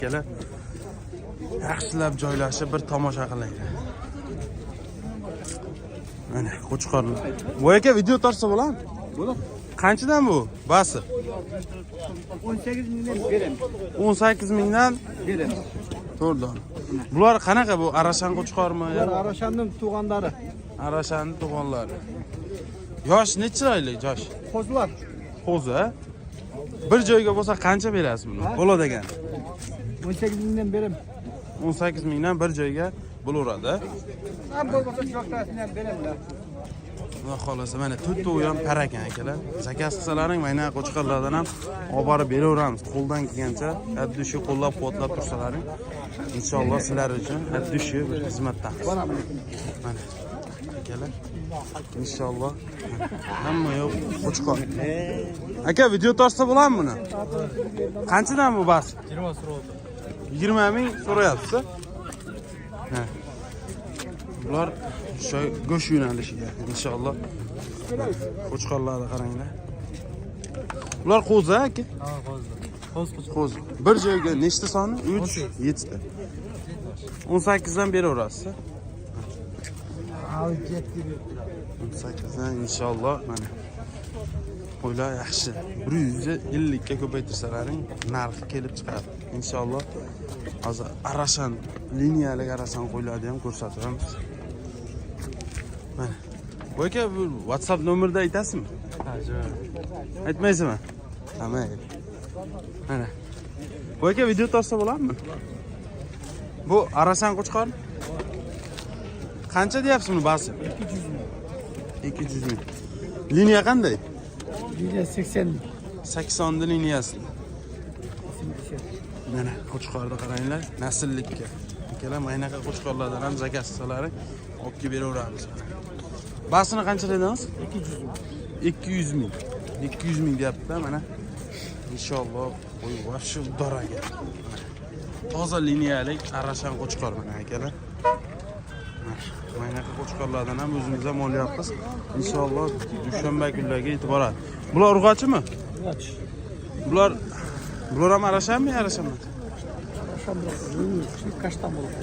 Akalar, yaxshilab joylashib bir tomosha qilinglar. Mana qo'chqorlar. Voy aka, video tortsa bo'ladimi? Bo'ladi. Qanchadan bu? Basi. 18 mingdan beramiz. 18 mingdan Beramiz. to'rt dona. Bular qanaqa, bu arashan qo'chqormi? Bular Arashanning tug'anlari. Arashanning tug'onlari. Yosh necha oylik yosh? Qo'zilar. Qo'zi, a? Bir joyga bo'lsa qancha berasiz buni? Bo'ladi ekan. 18 mingdan beramiz. 18 mingdan bir joyga bo'laveradi. Ham bo'lmasa cho'ktasidan beramiz. Xudo xohlasa, mana to'rtovi ham par ekan, akalar. Заказ qilsalaring, mana qo'chqorlardan ham olib borib beraveramiz qo'ldan kelgancha. От души qo'llab-quvvatlab tursalaring, inshaalloh sizlar uchun от души bir xizmatdamiz. Mana akalar, inshaalloh hamma yoq qo'chqor. Aka, video tortsa bo'ladimi buni? Qanchadan bu bas? 20 so'rayapti. 20 ming so'rayapsiz? Ha. Bular o'sha go'sht yo'nalishiga inshaalloh. Qo'chqorlarni qaranglar. Bular qo'zi, aka? Ha, qo'zi. Qo'zi qo'zi. Qo'zi. Bir joyga nechta soni? 3, 7 ta. 18 dan beraverasiz. 18 dan inshaalloh, mana. Qo'ylar yaxshi. 150 ga ko'paytirsalaring narxi kelib chiqadi. Inshaalloh hozir arashan, liniyalik arashan qo'ylarni ham ko'rsatamiz. Mana. Bu aka, bu WhatsApp nomerida aytasizmi? Ha, jo'ra. Aytmaysizmi? Ha, mayli. Mana. Bu aka, video tortsa bo'ladimi? Bu arashan qo'chqor? Qancha deyapsiz buni basi? 200 ming. 200 ming. Liniya qanday? Liniya 80 ming. 80 liniyasi. Mana qo'chqorni qaranglar, nasllikka. Akalar, mana anaqa qo'chqorlardan ham заказ qilsalaring olib kelib beraveramiz. Basini qancha dedingiz? 200 ming. 200 ming. 200 ming deyapti, mana. Inshaalloh qo'y вообще удар aka. Toza liniyalik arashan qo'chqor, mana, akalar. Mana anaqa qo'chqorlardan ham o'zimiz ham olyapmiz. Inshaalloh dushanba kunlarga yetib boradi. Bular urg'ochimi? Urg'och. Bular ham arashanmi, arashanmi? Arashan biroq kashtan bo'ladi.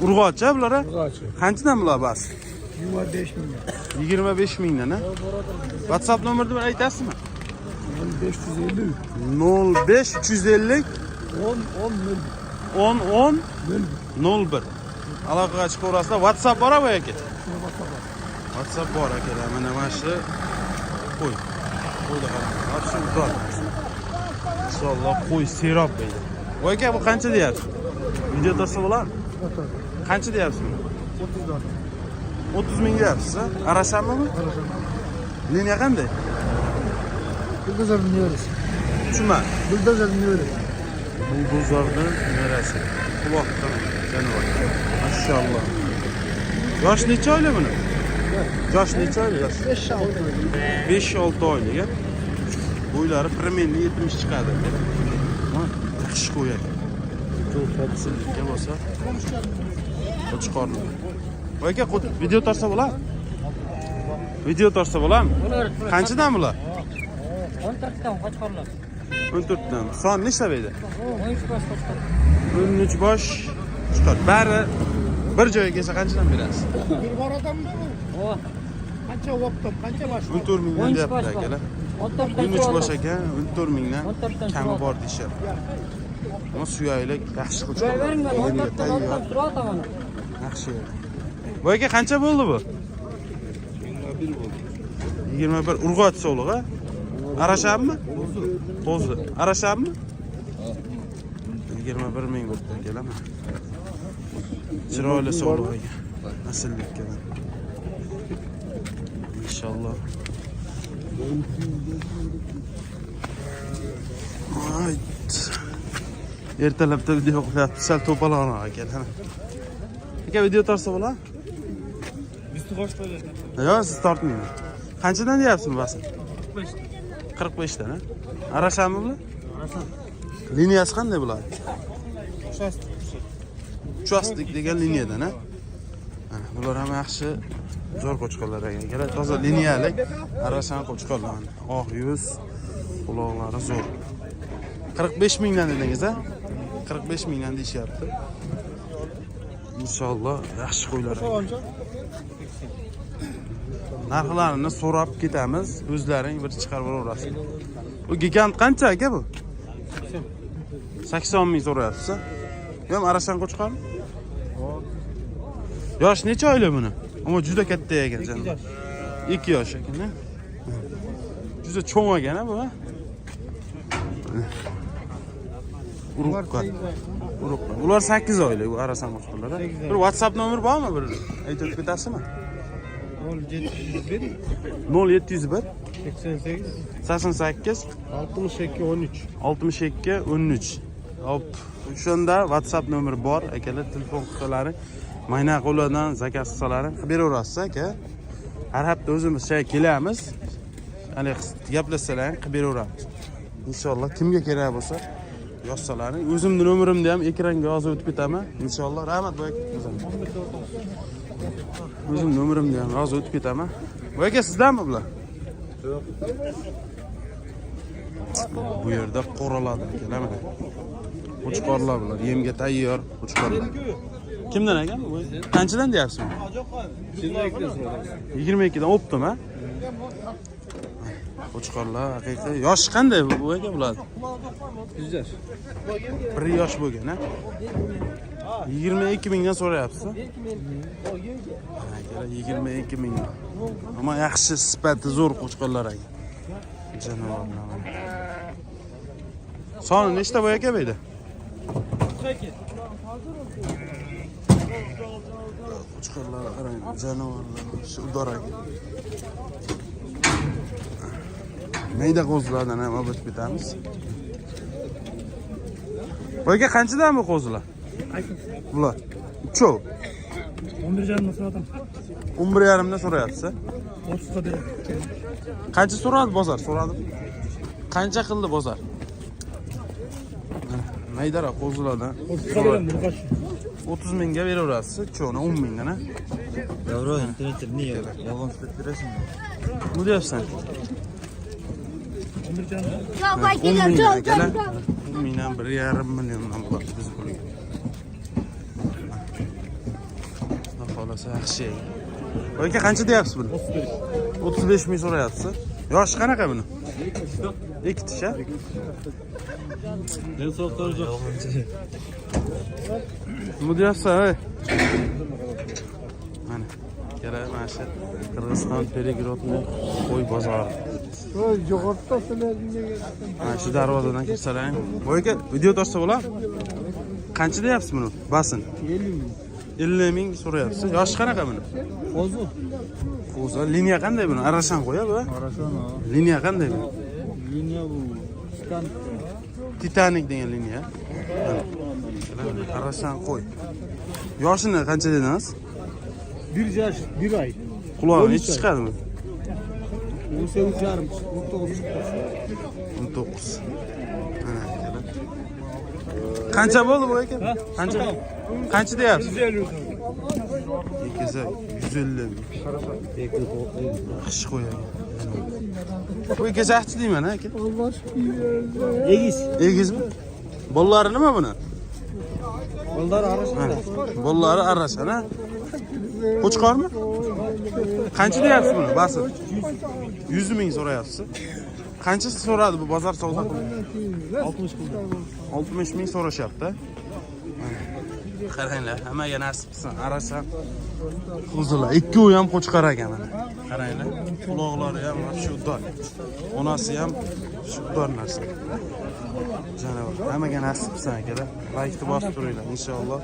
Urg'ochi bular, a? Urg'ochi. Qanchadan bular bas? 25 ming. 25 mingdan, a? WhatsApp nomerini bir aytasizmi? 550 05 350 10 10 10 10 0 01. Aloqaga chiqaverasizlar. WhatsApp bor bu aka? WhatsApp bor, akalar. Mana shu qo'y. Qo'yni qarang. Вообще удар. Inshaalloh qo'y serob deydi. Bu aka, bu qancha deyapsiz? Video tortsa bo'ladimi? Qancha deyapsiz buni? 34. 30 ming deyapsiz, a? Arashanmi bu? Liniya qanday? Buldozerning nevarasi. Tushunmadim. Buldozerning nevarasi. Buldozerni nevarasi. Quloq qarang, jonivor. Mashalloh. Yosh necha oylik buni? Yosh necha oylik? Yosh? 5-6 5-6 oylik, a? Bo'ylari примерно 70 chiqadi. Ha, yaxshi qo'y ekan. Nasllikka bo'lsa qo'chqorli. Voy aka, video tortsa bo'ladimi? Video tortsa bo'ladimi? Qanchadan bular? 14 dan qo'chqorlar. 14 dan. Son nechta berdi? 13 bosh qo'chqor. 13 bosh chiqar. Bari bir joyga kelsa qanchadan berasiz? Bir bor odammi bu? O, Qancha оптом, qancha bosh? 14 mingdan 13 deyapti, bosh bor. akalar. 14 dan 13 bosh ekan, 14 mingdan 14 dan kami chiroq. bor deyishyapti. Ammo suyaklik yaxshi qo'chqorlar. Beringlar, 14 dan Tayyor. 14 so'rayapman. Yaxshi. Bu aka, qancha bo'ldi bu? 21 urg'och sovliq, a? Arashanmi? Qo'zi. Arashanmi? 21 ming bo'libdi, akalar. Chiroyli sovliq ekan. Nasllikka. Inshaalloh. Ay. Ertalabda video qilyapmiz, sal to'polonroq, akalar. Aka, video tortsa bo'ladimi? Yo'q, siz tortmayman. Qanchadan deyapsiz basini? 45 dan, a? Arashanmi bular? Liniyasi qanday bular? Uchastik degan liniyadan, a? Mana bular ham yaxshi zo'r qo'chqorlar ekan. Akalar, toza liniyalik arashan qo'chqorlar. Mana oq yuz, quloqlari zo'r. 45 mingdan dedingiz, a? 45 mingdan deyishyapti. Inshaalloh yaxshi qo'ylar ekan. Narxlarini so'rab ketamiz. O'zlaring bir chiqarib olaverasizlar. Bu gigant qancha aka bu? 80 ming so'rayapsiz. Bu ham arashan qo'chqormi? Yosh necha oylik buni? Ammo juda katta ekan jonivor. 2 yosh ekan, ha? Juda cho'ng ekan ha bu, ha? Urug'qa. Urug'qa. Ular 8 oylik bu arasan qo'chqorlar. Bir WhatsApp nomer bormi bir? Aytib o'tib ketasizmi? 0701 0701 88 88 62 13. 62 13. Hop, o'shanda WhatsApp nomeri bor, akalar telefon qilsalaring, mayna qo'llardan zakaz qilsalaring qilib beraverasiz aka. Har hafta o'zimiz shay kelamiz. Hali gaplashsalaring qilib beraveramiz. Inshaalloh kimga kerak bo'lsa yozsalaring, o'zimni nomerimni ham ekranga yozib o'tib ketaman. Inshaalloh rahmat boy aka. O'zim nomerimni ham yozib o'tib ketaman. Boy aka sizdanmi bular? Bu yerda qo'raladi akalar mana. Qo'chqorlar bular, yemga tayyor qo'chqorlar. Kimdan aka bu? Qanchadan deyapsiz? 22 dan o'pdim ha? Qo'chqorlar haqiqiy. Yoshi qanday bu aka bular? 100 yaş. 1 yosh bo'lgan ha? 22 mingdan so'rayapsiz. Akalar 22 ming. Ammo yaxshi sifati zo'r qo'chqorlar aka. Jonivorlar. Soni nechta bu aka bu yerda? Qo'chqorlar qarang, jonivorlar, shu udor aka. Mayda qo'zilardan ham olib o'tib ketamiz. Bu aka qanchadan bu qo'zilar? Bular. Uchov. 11,5 so'radim. 11,5 dan so'rayapsiz. 30 ga berdim. Qancha so'radi bozor? So'radim. Qancha qildi bozor? Maydaroq qo'zilardan. 30 ga berdim, urg'och. 30 mingga beraverasiz, uchovini 10 mingdan ha. Davron internetda ne yolg'on sifat berasan. Nima deyapsan? 11,5. 10 mingdan akalar. 10 mingdan 1,5 milliondan bo'ladi biz pulga. Xudo xohlasa yaxshi. Aka qancha deyapsiz buni? 35 ming so'rayapsiz. Yoshi qanaqa buni? 2 tish, ha? Nima deyapsan, ey? Mana kerak mana shu Qirg'iziston Peregrodniy qo'y bozori. Voy, yo'qotda sizlar. Mana shu darvozadan kirsalaring. Voy aka, video tortsa bo'ladimi? Qancha deyapsiz buni? Basin. 50 ming. 50 ming so'rayapsiz. Yoshi qanaqa buni? Qo'zi. Qo'zi. Liniya qanday buni? Arashan qo'ya bu? Arashan, ha. Liniya qanday buni? Liniya bu. Titan. Titanik degan liniya. Arashan qo'y. Yoshini qancha dedingiz? 1 yosh, 1 oy. Qulog'i necha chiqadimi? 18,5, 19 chiqdi. 19. Mana akalar. Qancha bo'ldi bu aka? Qancha? Qancha deyapsiz? 150. 250 ming. Yaxshi qo'y aka. Bu ikki deyman aka. Egiz. Egizmi? Bolalari nima buni? Bolalari arashan. Bolalari arashan ha? Qo'chqormi? Qancha deyapsiz buni? Basib. 100 ming so'rayapsiz. Qancha so'radi bu bozor savdo qilib? 60 qildi. 60 ming so'rashyapti. Qaranglar, hammaga nasib qilsin. Arashan qo'zilar. Ikkovi ham qo'chqor ekan mana. Qaranglar, quloqlari ham shu udor. Onasi ham shu udor narsa. Janavor, hammaga nasib qilsin akalar. Laykni bosib turinglar inshaalloh.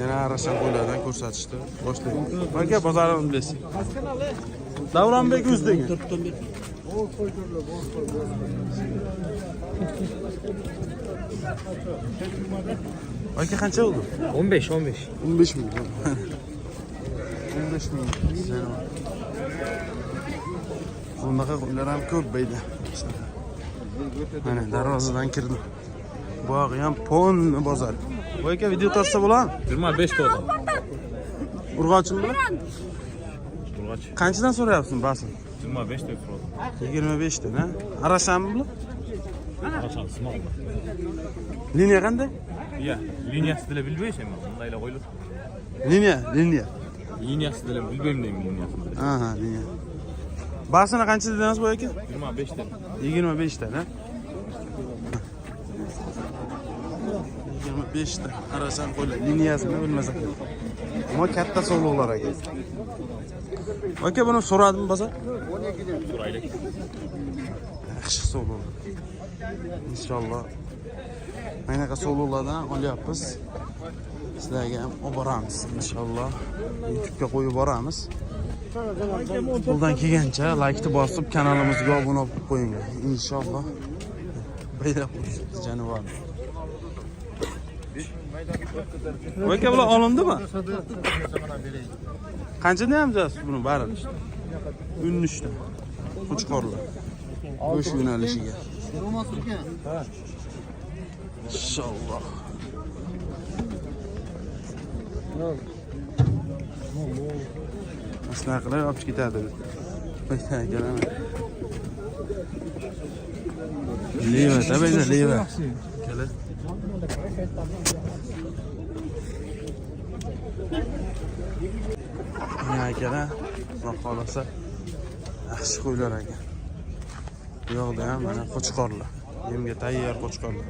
Yana arashan qo'ylardan ko'rsatishdi. Boshlaymiz. Aka, bozorini bilasiz. Davronbek o'z degan. Aka qancha bo'ldi? 15, 15. 15 ming. 15 ming. Bunaqa qo'ylar ham ko'p bu yerda. Mana darvozadan kirdim. Bog'i ham pon bozor. Bu aka video tortsa bo'ladimi? 25 to'g'ri. Urg'ochimi bular? Urg'och. Qanchadan so'rayapsiz basin? 25 deb so'radim. 25 dan, ha? Arashanmi bular? Liniya qanday? Iya, liniyasi деле билбейсиң эми, мындай эле коюлат. Liniya, liniya. Liniyasi деле билбейм дейм liniyasini деле. Aha, liniya. Basini qancha dedingiz bu aka? 25 dan. 25 dan, ha? 25 ta qarasam qo'ylar liniyasini bilmasak. Ammo katta sovliqlar aka. Aka buni so'radimi bozor? So'raylik. Yaxshi sovliqlar. Inshaalloh. Mana sovliqlardan olyapmiz. Sizlarga ham olib boramiz inshaalloh. YouTube'ga qo'yib boramiz. Qo'ldan kelgancha like'ni bosib kanalimizga obuna bo'lib qo'yinglar. Inshaalloh. Bayram jonivor. Aka bular olindimi? Qanchadan ham buni barini? 13 ta. Qo'chqorlar. Go'sht yo'nalishiga. Inshaalloh. Shunaqa qilib olib ketadi. Kelaman. Leva, tabayda leva. Kela. Mana akalar, Xudo xohlasa yaxshi qo'ylar ekan. Bu yoqda ham mana qo'chqorlar. Yemga tayyor qo'chqorlar.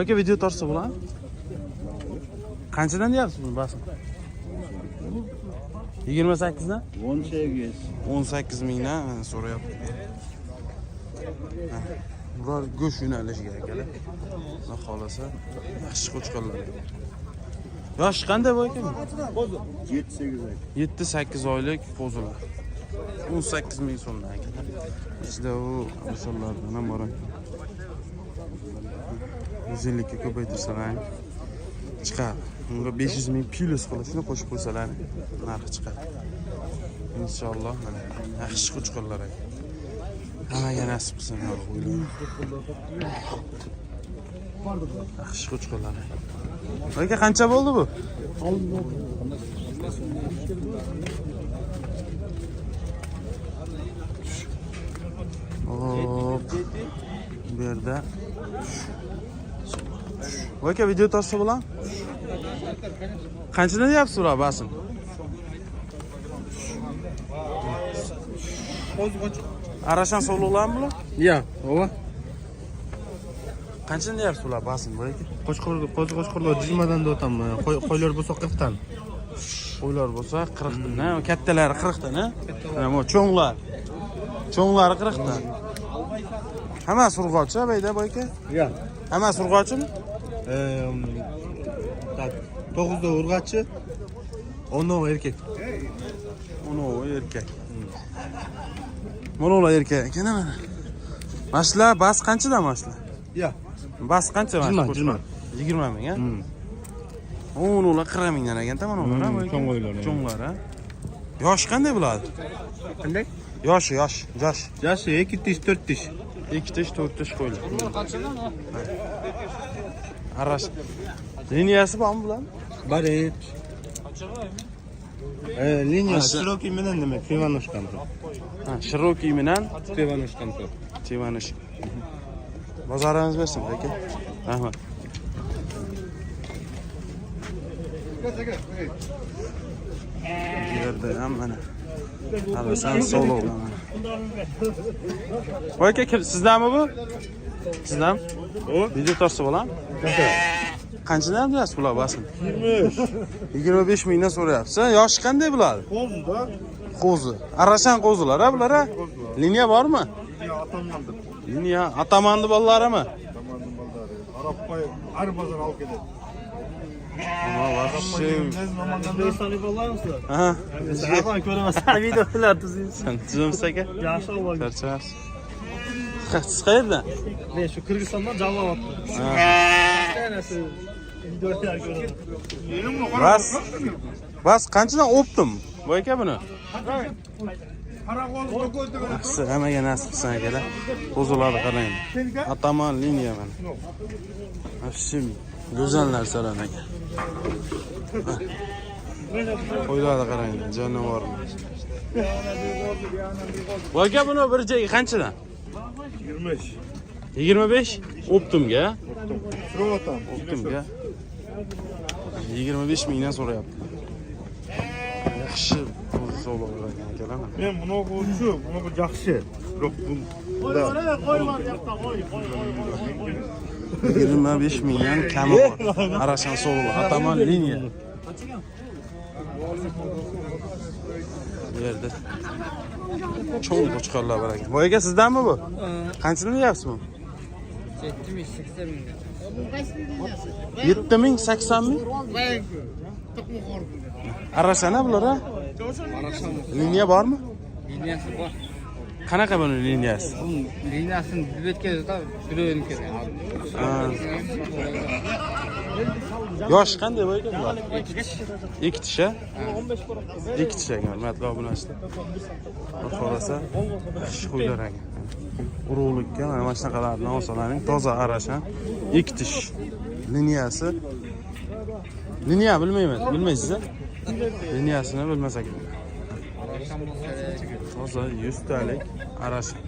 Aka video tortsa bo'ladimi? Qanchadan deyapsiz buni basini? 28 dan? 18. 18 mingdan mana so'rayapti. Bular go'sht yo'nalishiga akalar. Xudo xohlasa yaxshi qo'chqorlar. Yoshi qanday bu aka? 7-8 oy. 7-8 oylik qo'zilar. 18 ming so'mdan akalar. Ichida u misollardan ham bor ekan. 150 ga ko'paytirsalar chiqadi. Unga 500 ming plyus qilishni qo'shib qo'ysalar narxi chiqadi. Inshaalloh mana yaxshi qo'chqorlar aka. Hammaga nasib qilsin Yaxshi qo'chqorlar. Aka qancha bo'ldi bu? Hop. Bu yerda Aka video tortsa bo'ladimi? Qanchadan deyapsiz ular basin? Arashan sovliqlarmi bular? Ya, ova. Qanchadan deyapsiz ular basin bu aka? Qo'chqor, qo'zi qo'chqorlar 20 dan deyapman. Qo'ylar bo'lsa 40 dan. Qo'ylar bo'lsa 40 dan, kattalari 40 dan, ha? Mana bu cho'nglar. Cho'nglari 40 dan. Hammasi urg'ochi bayda bu aka? Ya. Hammasi urg'ochimi? Так, 9da urg'ochi, 10 erkak. 10 erkak. Mana ular erkak ekan mana. Mashlar bas qanchadan mashlar? Ya. Bas qancha mana? 20. 20 ming, ha? Ular 40 mingdan ekan, mana ular, ha? Cho'ng qo'ylar. Cho'nglar, ha? Yoshi qanday bo'ladi? Qanday? Yoshi, yosh, yosh. Yoshi 2 tish, 4 tish. 2 tish, 4 tish qo'ylar. Arash. Liniyasi bormi bular? Bor, liniya Asha. shirokiy bilan nima? Tevanushkan. Ha, shirokiy bilan Tevanushkan. Tevanish. Bozorimiz bersin aka. Rahmat. Bu yerda ham mana Alasan sovliq mana. Voy aka, kim sizdami bu? Sizdan? Video tortsa bo'ladimi? Qanchadan deyapsiz bular basin? 25. 25 mingdan so'rayapsiz. Yoshi qanday bular? Qo'zi-da. Qo'zi. Arashan qo'zilar, ha bular, ha? Liniya bormi? Liniya atamandir. Liniya atamanni bolalarimi? Atamanning bolalari. Arabboy har bozor olib keladi. Ama вообще. Ha. Sağdan ko'raman. Videolar tuzaymiz. Sen tuzumsiz aka? Yaxshi Allohga. Charchamayapsiz. Siz qayerdan? Men shu Qirg'izistondan Jaloloboddan. Ha. Videolar ko'raman. Bas. Bas qanchadan o'pdim? Bu aka buni. Yaxshi, hammaga nasib qilsin akalar. Qo'zilarni qarang. Ataman liniya mana. Вообще go'zal narsalar aka. Qo'ylarni qarang, jonivor. Bu aka buni bir joyga qanchadan? 25. 25 Optimga. So'rayapman. Optimga. 25 mingdan so'rayapti. Yaxshi sog'liq ekan akalar. Men buni o'quvchi, buni yaxshi. Biroq bu 25 mingdan kami bor. Arashan sog'liq, ataman liniya. Bu yerda cho'ng qo'chqorlar bor ekan. Voy aka, sizdanmi bu? Qanchadan deyapsiz bu? 7080 ming. 7 ming 80 ming? Arashana bular a? Liniya bormi? Liniyasi bor. Qanaqa buni liniyasi? Bu liniyasini bilib birovini kerak. Ha. Yosh qanday bu aka bular? Ikki tish a? Ikki tish ekan, hurmatli obunachilar. Xudo xohlasa, yaxshi qo'ylar ekan. Urug'likka mana shunaqalarni olsalaring, toza arashan, ikki tish liniyasi. Liniya bilmayman, bilmaysiz a? Liniyasini bilmas ekan. Toza 100 talik arashan.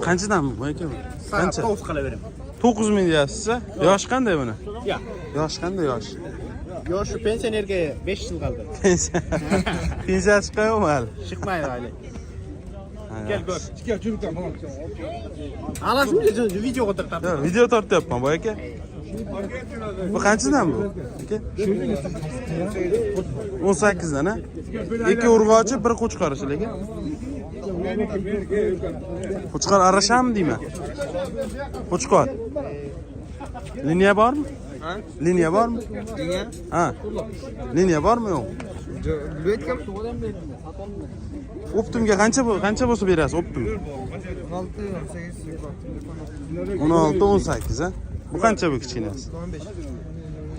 Qanchadan bu aka bu? Qancha? 9 qilaverim. 9 ming deyapsiz a? Yosh qanday buni? Ya. Yosh qanday yosh? Yoshi pensionerga 5 yil qoldi. Pensiya. Pensiya chiqqan yo'qmi hali? Chiqmaydi hali. Gel ko'r. Alasmi video o'tirib. Yo'q, video tortyapman boy aka. Bu qanchadan bu? Aka? 18 dan a? Ikki urg'ochi, bir qo'chqor aka. Qo'chqor arashanmi deyman? Qo'chqor. Liniya bormi? Ha? Liniya bormi? Liniya? Ha. Liniya bormi yo'q? Optimga qancha qancha bo'lsa berasiz Optim? 16 18 16 18 ha? Bu qancha bu kichkinasi? 15.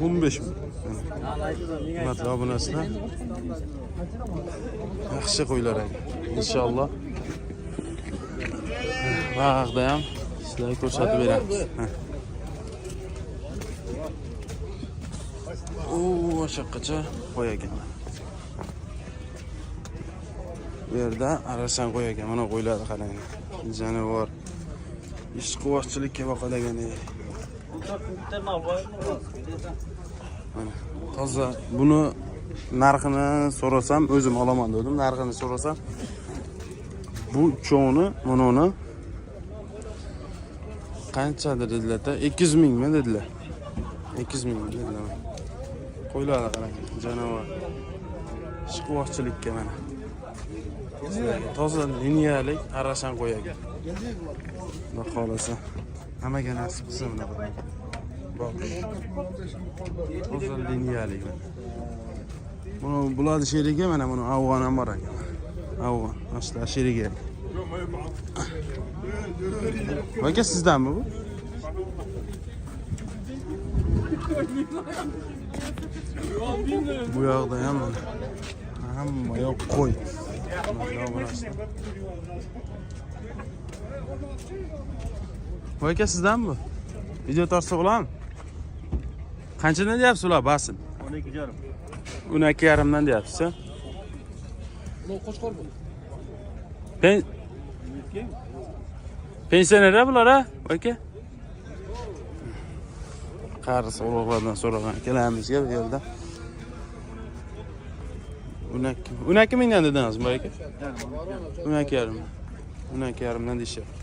15 ming. Hurmatli obunachilar. Yaxshi qo'ylar ekan. Inshaalloh. Vaqtda ham sizlarga ko'rsatib beramiz. U o'sha qo'y ekan. Bu yerda arashan qo'y ekan. Mana qo'ylarni qarang. Jonivor. Ishqibozchilikka boqadigan. Mana toza. Buni narxini so'rasam o'zim olaman dedim. Narxini so'rasam bu uchovini, buni qanchadir dedilar-da? 200 mingmi dedilar. 200 ming dedilar. Qo'ylarni qarang, jonivor. Ishqibozchilikka mana. Toza liniyalik arashan qo'y ekan. Xudo xohlasa hammaga nasib qilsin bunaqa. Boqish. Toza liniyalik. Buni bularni sherigi mana buni afg'on ham bor ekan. Afg'on, mana sherigi. Aka sizdanmi bu? Bu yoqda ham mana hamma yoq qo'y. Bu aka sizdanmi bu? Video tortsa bo'ladimi? Qanchadan deyapsiz ular basin? 12,5. 12,5 dan deyapsiz, a? Bu qo'chqor bu. Pensioner bular a, aka? Qarz ulug'lardan so'ragan akalarimizga bu yerda. 12 mingdan dedingiz bu aka? 12,5. 12,5 dan deyishyapti.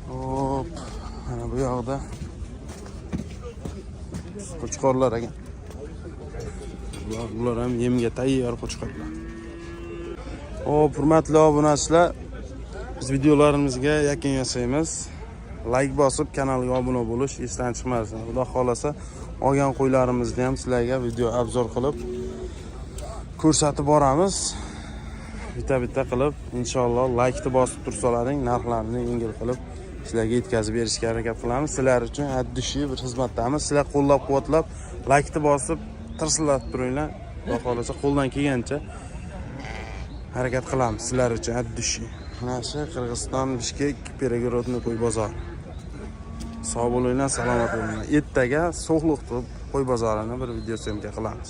Hop, mana bu yoqda qo'chqorlar ekan. Bular ham yemga tayyor qo'chqorlar. Hop, hurmatli obunachilar, biz videolarimizga yakun yasaymiz. Like bosib kanalga obuna bo'lish esdan chiqmasin. Xudo xolasa olgan qo'ylarimizni ham sizlarga video obzor qilib ko'rsatib boramiz. Bitta-bitta qilib inshaalloh like-ni bosib tursalaring narxlarini yengil qilib sizlarga yetkazib berishga harakat qilamiz. Sizlar uchun haddushi bir xizmatdamiz. Sizlar qo'llab-quvvatlab like-ni bosib tirsillatib turinglar. Xudo xolasa qo'ldan kelgancha harakat qilamiz sizlar uchun haddushi. Mana shu Qirg'iziston Bishkek Peregorodniy qo'y bozori. Sog' bo'linglar, salomat bo'linglar. Ertaga So'xliq qo'y bozorini bir video syomka qilamiz.